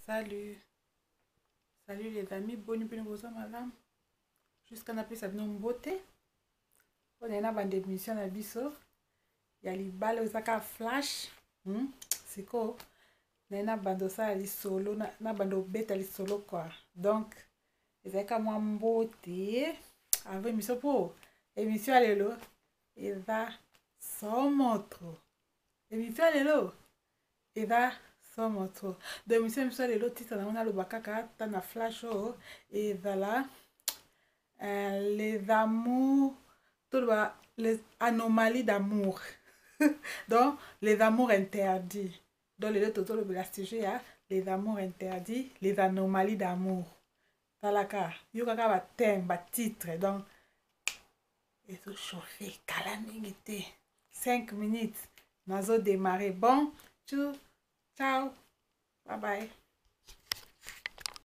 Salut. Salut les amis, boni bino boza malamu. Jusqu'à napesa bino mbote. Oyo na bande émission na biso ya libala eza kaka flash. Sikoyo naye na banda osala lisolo na banda obeta lisolo quoi. Donc ezalaki ka mwa mbote avant émission mpo émission ya lelo eza somo trop. Émission ya lelo eza somo trop. Donc émission biso lelo, titre nango naloba kaka ta na flash oyo ezala les amours, toloba les anomalies d'amour, donc les amours interdits. Donc lelo tozolobela sujet ya les amours interdits, les anomalies d'amour. Talaka, yokaka bathème, batitre. Donc ezochauffe kala mingi te, 5 minutes nazodémarrer. Bon, tchou, ciao, bye bye.